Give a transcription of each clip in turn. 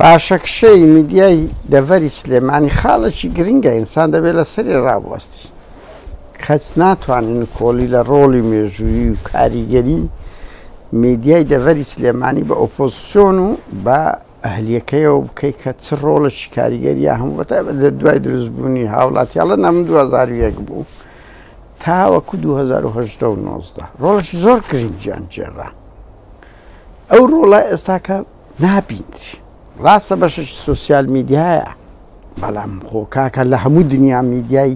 پاشەکشەی میدیای دەڤەری سلێمانی خاڵێکی گرنگە ئینسان دەبێت لەسەری ڕابوەستی. کەس ناتوانێت نکۆڵی لە ڕۆڵی مێژوویی و کاریگەری میدیای دەڤەری سلێمانی بە ئۆپۆزسیۆن و بە ئەهلیەکەیەوە بکەیت کە چ ڕۆڵێکی کاریگەریان هەبوو بەتایبەت لە دوای دروستبوونی هاوڵاتیاڵە نەم 2001 بوو تاوەکو 2018 و 19 ڕۆڵێکی زۆر گرنگیان گێڕا. ئەو ڕۆڵە ئێستاکە نابیندری. ڕاستە بەشێکی سۆسیال میدیایە بەڵام خۆ کاکە لە هەموو دنیا میدیای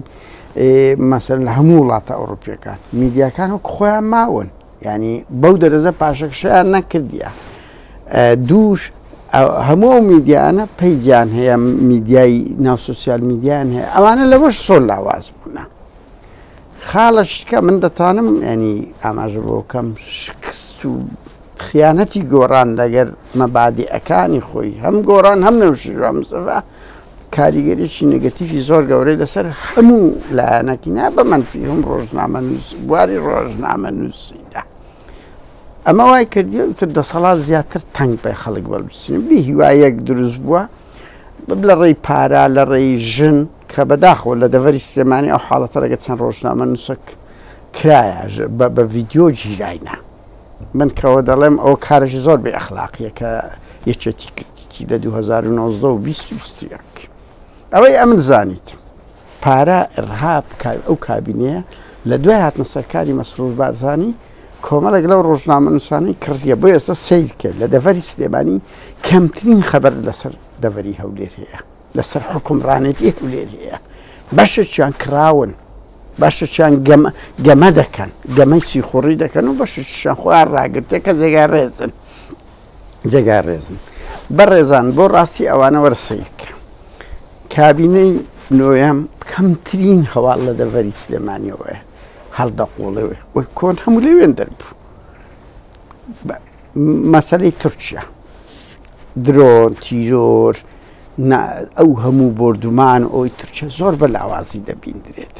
مەسەر لە هەموو وڵاتە ئەوروپیەکان میدیاکان وەک خۆیان ماون ینی بەو دەرەجە پاشەکشیان نەکردیە دووش هەموو ئەو میدیانە پەیجیان هەیە میدیای ناو سوسیال میدیان هەیە ئەوانە لەوەش زۆر لاواز بوونە. خاڵە شتکە من دەتوانم ینی ئاماژە بۆ کەم شکست و خیانەتی گۆڕان لەگەر مەبادیئەکانی خۆی هەم گۆڕان هەم نەوشیروان مستەفا کاریگەریی نگەتیفی زۆر گەورەی لەسەر هەموو لایەنەکی نا بە مەنفی هەم ڕۆژنامە نووس بواری ڕۆژنامە نووسیدا ئەمە وای کردی تر دەسەڵات زیاتر تەنگ بە خەڵک بەلوسین بێ هیوایەک دروست بووە لە ڕێی پارە لە ڕێی ژن کە بەداخەوە لە دەڤەری سلێمانی ئەو حاڵەتە لەگە چەند ڕۆژنامە نووسک کرایە بە ڤیددیو گیراینا من کەەوە دەڵێم ئەو کارێکی زۆر بێ ئەخلاقیە کە یەکێتی کردیتی لە 2019 و 2021 ئەوەی ئەمن زانیت پارە ئرهاب ئەو کابینەیە لە دوای هاتنە سەرکاری مەسرور بارزانی کۆمەڵێک لەو ڕۆژنامەنووسانەی کڕیە بۆ ئێستا سەیر کرد لە دەڤەری سلێمانی کەمترین خەبەر لەسەر دەڤەری هەولێر هەیە لەسەر حکومڕانێتی هەولێر هەیە بەشێکیان کراون بەشێکیان گەمە گەمە دەکەن گەمەی سیخوڕی دەکەن و بەشێکیان خۆیان ڕاگرتێ کە جێگای ڕێزن جێگای ڕێزن بەڕێزان بۆ ڕاستی ئەوانە وەرە سەیرکە کابینەی نۆیەم کەمترین هەواڵ لە دەڤەری سلێمانیەوەیە هەڵدەقۆڵێ وەی کۆن هەموو لەوێن دەربوو مەسەلەی تورکیا درۆن تیرۆر ئەو هەموو بۆردومان ئەوی تورکیا زۆر بە لاوازی دەبیندرێت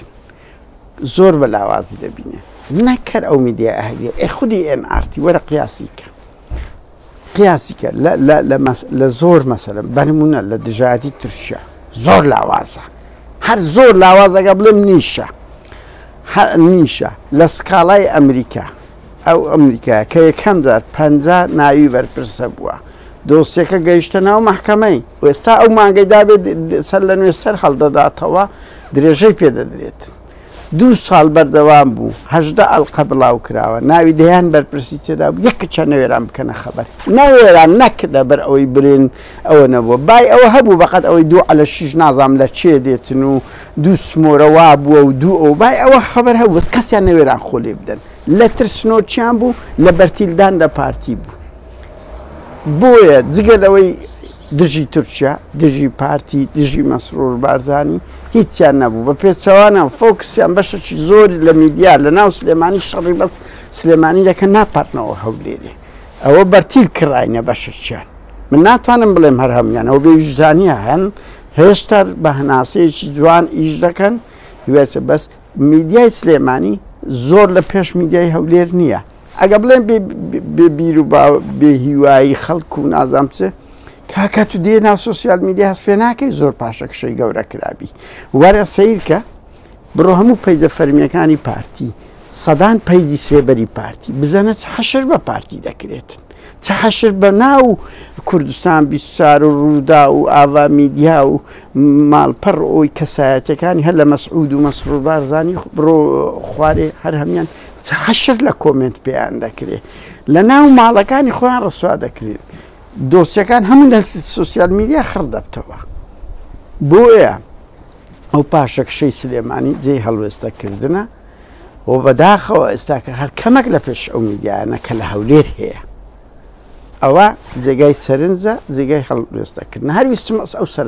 زۆر بە لاوازی دەبینێ نەکەر ئەو میدیا ئەهلیە ئێ خودی ئێن ئارتی وەرە قیاسی کە قیاسی کە لە زۆر مەسەلە بەنمونە لە دژایەتی تورکیا زۆر لاوازە هەر زۆر لاوازەگە بڵێم نیشە نیشە لە سکاڵای ئەمریکا ئەو ئەمریکا کە یەکەم جار 50 ناوی بەرپرسە بووە دۆسیەکە گەیشتە ناو محکەمەی ئێستا ئەو مانگەی دابێت سەر لە نوێ سەر هەڵدەداتەوە درێژەی پێدەدرێت. دوو ساڵ بەردەوام بوو، 18 ئەڵقە بڵاو کراوە، ناوی دەیان بەرپرسی تێدا بوو، یەک کچە نەوێران بکەنە خەبەر، نەوێران نەک لەبەر ئەوەی برێن ئەوە نەبووە، بای ئەوە هەبوو بەقەد ئەوەی دوو عەلە شیش نازانم لە چێ دێتن و دوو سمۆرە وا بووە و دوو ئەو بای ئەوە خەبەر هەبوو بەس کەسیان نەوێران خۆ لێ بدەن لە ترسنۆکیان بوو لە بەرتیلدان لە پارتی بوو. بۆیە جگە لەوەی دژی تورکیا، دژی پارتی، دژی مەسرور بارزانی هیچیان نەبوو، بە پێچەوانە فۆکسیان بەشێکی زۆری لە میدیا لە ناو سلێمانی شەڕی بەس سلێمانی دەکەن ناپەڕنەوە هەولێرێ. ئەوە بەرتیل کراینە بەشێکیان. من ناتوانم بڵێم هەر هەموویان، ئەوە بێویژدانییە هەن هێشتا بە هەناسەیەکی جوان ئیش دەکەن، وێسە بەس میدیای سلێمانی زۆر لە پێش میدیای هەولێر نییە. ئەگە بڵێن بێ بیر و بێ هیوایی خەڵک و نازام چ کاکە تو دێ ناو سوسیال میدیا هەست پێ ناکەی زۆر پاشەکشەی گەورە کرابی وەرە سەیرکە بڕۆ هەموو پەیجە فەرمیەکانی پارتی سەدان پەیجی سێبەری پارتی بزانە چ حەشر بە پارتی دەکرێتن چ حەشر بە ناو کوردستان بیسار و ڕوودا و ئاڤا میدیا و ماڵپەڕ ئەوی کەسایەتەکانی هەر لە مەسعود و مەسرور بارزانی بڕۆ خوارێ هەر هەمیان چ حەشر لە کۆمێنت پێیان دەکرێ لە ناو ماڵەکانی خۆیان ڕسوا دەکرێن دۆسیەکان هەموو لە سوسیال میدیا خڕ دەبتەوە بۆیە ئەو پاشەکشەی سلێمانی جێی هەڵوێستەکردنە و بەداخەوە ئێستاکە هەر کەمەک لە پێش ئەو میدیانە کە لە هەولێر هەیە ئەوە جێگای سەرنجە جێگای هەڵوێستەکردن هەر ویستم ئەو سەر.